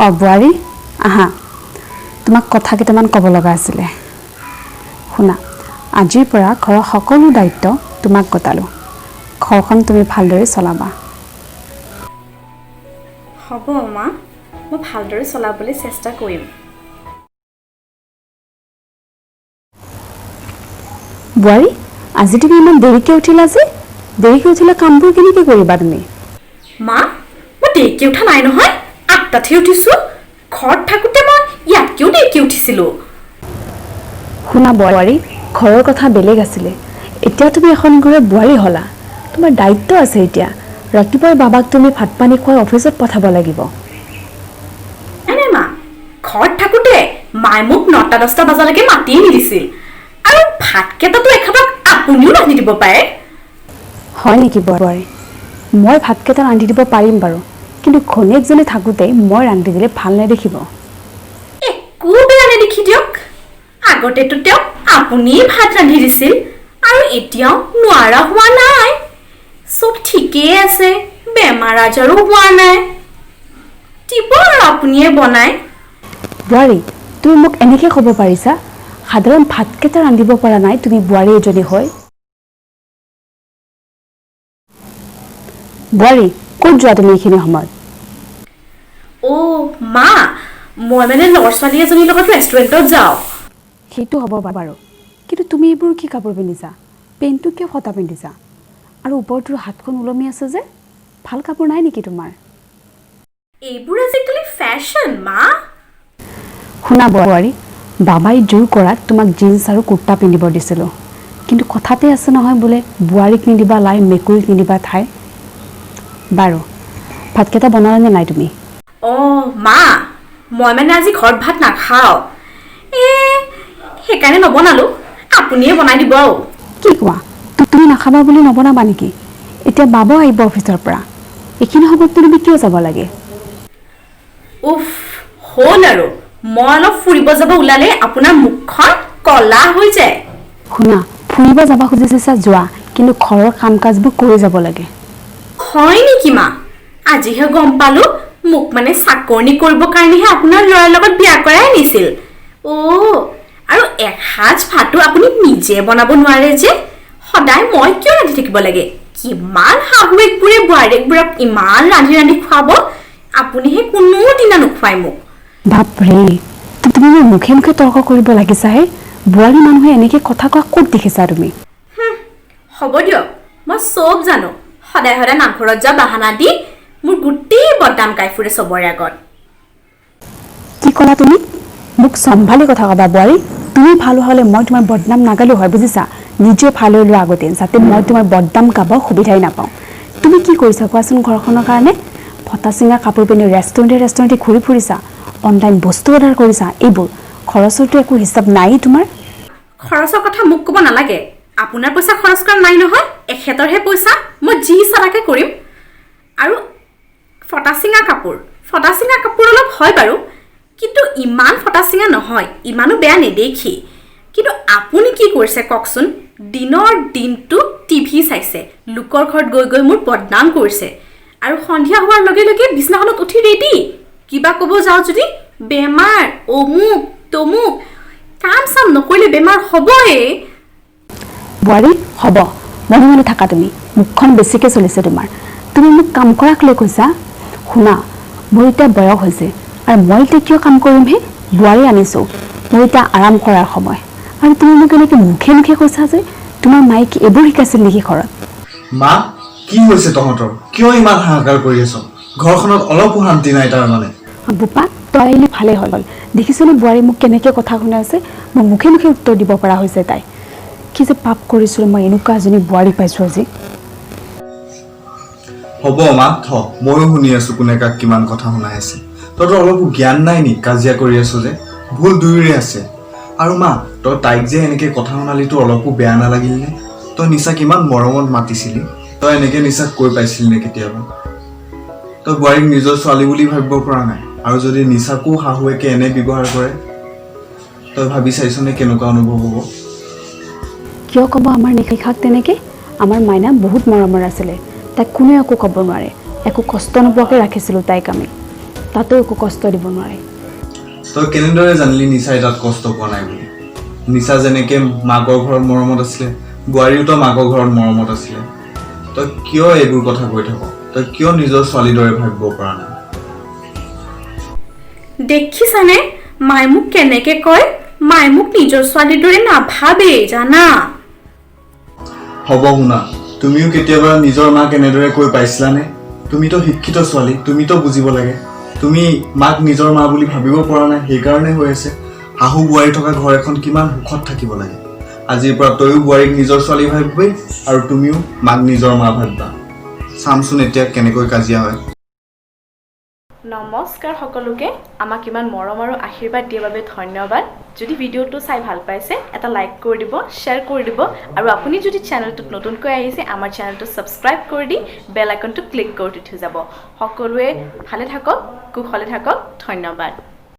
অঁ বোৱাৰী, আহা, তোমাক কথা কেইটামান ক'ব লগা আছিলে। শুনা, আজিৰ পৰা ঘৰৰ সকলো দায়িত্ব তোমাক গতালোঁ। ঘৰখন তুমি ভালদৰে চলাবা। হ'ব মা, মই ভালদৰে চলাবলৈ চেষ্টা কৰিম। বোৱাৰী, আজি তুমি ইমান দেৰিকৈ উঠিলা যে? দেৰিকৈ উঠিলে কামবোৰ কেনেকৈ কৰিবা তুমি? মা, মই দেৰিকৈ উঠা নাই নহয়, 8টাতহে উঠিছোঁ। ঘৰত থাকোঁতে মই ইয়াতকৈও দেৰিকৈ উঠিছিলোঁ। শুনা বোৱাৰী, ঘৰৰ কথা বেলেগ আছিলে, এতিয়া তুমি এখন ঘৰৰ বোৱাৰী হ'লা, তোমাৰ দায়িত্ব আছে। এতিয়া ৰাতিপুৱাই বাবাক তুমি ভাত পানী খুৱাই অফিচত পঠাব লাগিব। নাই নাই মা, ঘৰত থাকোঁতে মায়ে মোক 9টা 10টা বজালৈকে মাতিয়ে নিদিছিল, আৰু ভাতকেইটাতো এখাপত আপুনিও ৰান্ধি দিব পাৰে। হয় নেকি বোৱাৰী? মই ভাতকেইটা ৰান্ধি দিব পাৰিম বাৰু, কিন্তু ঘৈণীয়েকজনী থাকোঁতে মই ৰান্ধি দিলে ভাল নেদেখিব। একো বেয়া নেদেখি দিয়ক, আগতেতো তেওঁক আপুনিয়ে ভাত ৰান্ধি দিছিল, আৰু এতিয়াও নোৱাৰা হোৱা নাই, চব ঠিকেই আছে, বেমাৰ আজাৰো হোৱা নাই, দিব আৰু আপুনিয়ে বনাই। বোৱাৰী, তুমি মোক এনেকৈ ক'ব পাৰিছা? সাধাৰণ ভাতকেইটা ৰান্ধিব পৰা নাই তুমি বোৱাৰী এজনী হৈ? বোৱাৰী, ক'ত যোৱা তুমি এইখিনি সময়ত? অ' মা, মই মানে ল'ৰা ছোৱালী এজনীৰ লগত ৰেষ্টুৰেণ্টত যাওঁ। সেইটো হ'ব বাৰু, কিন্তু তুমি এইবোৰ কি কাপোৰ পিন্ধিছা? পেণ্টটো কিয় ফটা পিন্ধিছা? আৰু ওপৰটোৰ হাতখন ওলমি আছে যে, ভাল কাপোৰ নাই নেকি তোমাৰ? এইবোৰ আজিকালি ফেশ্বন মা। শুনা বোৱাৰী, বাবাই জোৰ কৰাত তোমাক জিন্স আৰু কুৰ্তা পিন্ধিব দিছিলোঁ, কিন্তু কথাতে আছে নহয় বোলে, বোৱাৰীক নিদিবা লাই, মেকুৰীক নিদিবা ঠাই। বাৰু, ভাতকেইটা বনালানে নাই তুমি? অ' মা, মই মানে আজি ঘৰত ভাত নাখাওঁ, এই সেইকাৰণে নবনালোঁ, আপুনিয়ে বনাই দিব আৰু। কি কোৱা, তুমি নাখাবা বুলি নবনাবা নেকি? এতিয়া বাবাও আহিব অফিচৰ পৰা, এইখিনি সময়তনো তুমি কিয় যাব লাগে? উফ, হ'ল আৰু, মই অলপ ফুৰিব যাব ওলালে আপোনাৰ মুখখন কলা হৈ যায়। শুনা, ফুৰিব যাব খুজিছা যোৱা, কিন্তু ঘৰৰ কাম কাজবোৰ কৰি যাব লাগে। হয় নেকি মা? আজিহে গম পালোঁ, মোক মানে চাকৰি কৰিবৰ কাৰণেহে আপোনাৰ ল'ৰাৰ লগত বিয়া কৰাই আনিছিল। অ' আৰু এসাঁজ ভাতো আপুনি নিজে বনাব নোৱাৰে যে, সদায় মই কিয় ৰান্ধি থাকিব লাগে? কিমান শাহুৱেকবোৰে বোৱাৰীয়েকবোৰক ইমান ৰান্ধি ৰান্ধি খুৱাব, আপুনিহে কোনোদিনা নোখোৱাই মোক। বাপৰে, তুমি মোৰ মুখে মুখে তৰ্ক কৰিব লাগিছাহে? বোৱাৰী মানুহে এনেকৈ কথা কোৱা ক'ত দেখিছা তুমি? হ'ব দিয়ক, মই চব জানো। সদায় সদায় নামঘৰত যোৱা বাহানা দি মোৰ গোটেই বদনাম গাই ফুৰে চবৰে আগত। কি ক'লা তুমি? মোক চম্ভালি কথা ক'বা বোৱাৰী। তুমি ভাল হ'লে মই তোমাৰ বদনাম নাগালো হয়, বুজিছা? নিজে ভাল হৈ লোৱা আগতে, যাতে মই তোমাৰ বদনাম গাব সুবিধাই নাপাওঁ। তুমি কি কৰিছা কোৱাচোন ঘৰখনৰ কাৰণে? ফটা চিঙা কাপোৰ পিন্ধি ৰেষ্টুৰেণ্টে ৰেষ্টুৰেণ্টে ঘূৰি ফুৰিছা, অনলাইন বস্তু অৰ্ডাৰ কৰিছা, এইবোৰ খৰচৰতো একো হিচাপ নায়েই তোমাৰ। খৰচৰ কথা মোক ক'ব নালাগে, আপোনাৰ পইচা খৰচ কৰা নাই নহয়, এখেতৰহে পইচা, মই যি ইচ্ছা তাকে কৰিম। আৰু ফটা চিঙা কাপোৰ, ফটা চিঙা কাপোৰ অলপ হয় বাৰু, কিন্তু ইমান ফটা চিঙা নহয়, ইমানো বেয়া নেদেখি। কিন্তু আপুনি কি কৰিছে কওকচোন? দিনৰ দিনটো টিভি চাইছে, লোকৰ ঘৰত গৈ গৈ মোৰ বদনাম কৰিছে, আৰু সন্ধিয়া হোৱাৰ লগে লগে বিছনাখনত উঠি ৰেডি, কিবা ক'ব যাওঁ যদি বেমাৰ, অমুক তমুক, কাম চাম নকৰিলে বেমাৰ হ'বই। বোৱাৰী, হ'ব, মনে মনে থাকা তুমি, মুখখন বেছিকৈ চলিছে তোমাৰ। তুমি মোক কাম কৰাক লৈ কৈছা? শুনা, মোৰ এতিয়া বয়স হৈছে, আৰু মই এতিয়া কিয় কাম কৰিমহে? বোৱাৰী আনিছোঁ, মোৰ এতিয়া আৰাম কৰাৰ সময়। আৰু তুমি মোক এনেকৈ মুখে মুখে কৈছা যে, তোমাৰ মায়ে কি এইবোৰ শিকাইছিল নেকি ঘৰত? মা, কি হৈছে তহঁতৰ? কিয় ইমান হাহাকাৰ কৰি আছ? ঘৰখনত অলপো শান্তি নাই তাৰমানে। বোপা, তই আহিলি ভালেই হ'ল। দেখিছনে বোৱাৰী মোক কেনেকৈ কথা শুনাইছে? মোক মুখে মুখে উত্তৰ দিব পৰা হৈছে তাই। কি যে পাপ কৰিছিলোঁ মই, এনেকুৱা এজনী বোৱাৰী পাইছোঁ আজি। হ'ব মা, থ, ময়ো শুনি আছো কোনে কাক কিমান কথা শুনাই আছে। তহঁতৰ অলপো জ্ঞান নাই নি? কাজিয়া কৰি আছ যে, ভুল দুয়োৰে আছে। আৰু মা, তই তাইক যে এনেকে কথা শুনালি, তোৰ অলপো বেয়া নালাগিল নে? তই নিচাক ইমান মৰমত মাতিছিলি, তই এনেকে নিচাক কৈ পাইছিলি নে কেতিয়াবা? তই বোৱাৰীক নিজৰ ছোৱালী বুলি ভাবিব পৰা নাই, আৰু যদি নিচাকো শাহুৱেকে এনে ব্যৱহাৰ কৰে, তই ভাবি চাইছনে কেনেকুৱা অনুভৱ হ'ব? কিয় ক'ব আমাৰ নিশাক তেনেকে? আমাৰ মাইনা বহুত মৰমৰ আছিলে, তাইক কোনেও একো ক'ব নোৱাৰে, একো কষ্ট নোপোৱাকৈ ৰাখিছিলোঁ তাইক আমি। তাতো একো কষ্ট দিব নোৱাৰে। তই কেনেদৰে জানিলি নিচাই তাত কষ্ট পোৱা নাই বুলি? নিচা যেনেকে মাকৰ ঘৰত মৰমত আছিলে, বোৱাৰীও তো মাকৰ ঘৰত মৰমত আছিলে। তই কিয় এইবোৰ কথা কৈ থাক? তই কিয় নিজৰ ছোৱালীৰ দৰে ভাবিব পৰা নাই? দেখিছানে মায়ে মোক কেনেকে কয়? মায়ে মোক নিজৰ ছোৱালীৰ দৰে নাভাবেই জানা। হ'ব শুনা, তুমিও কেতিয়াবা নিজৰ মাক এনেদৰে কৈ পাইছিলানে? তুমিতো শিক্ষিত ছোৱালী, তুমিতো বুজিব লাগে। তুমি মাক নিজৰ মা বুলি ভাবিব পৰা নাই, সেইকাৰণে হৈ আছে। শাহু বোৱাৰী থকা ঘৰ এখন কিমান সুখত থাকিব লাগে। আজিৰ পৰা তয়ো বোৱাৰীক নিজৰ ছোৱালী ভাবিবি আৰু তুমিও মাক নিজৰ মা ভাবিবা। চামচোন এতিয়া কেনেকৈ কাজিয়া হয়। নমস্কাৰ সকলোকে, আমাক ইমান মৰম আৰু আশীৰ্বাদ দিয়াৰ বাবে ধন্যবাদ। যদি ভিডিঅ'টো চাই ভাল পাইছে, এটা লাইক কৰি দিব, শ্বেয়াৰ কৰি দিব আৰু আপুনি যদি চেনেলটোত নতুনকৈ আহিছে, আমাৰ চেনেলটো ছাবস্ক্ৰাইব কৰি দি বেল আইকনটো ক্লিক কৰি দি থৈ যাব। সকলোৱে ভালে থাকক, কুশলে থাকক। ধন্যবাদ।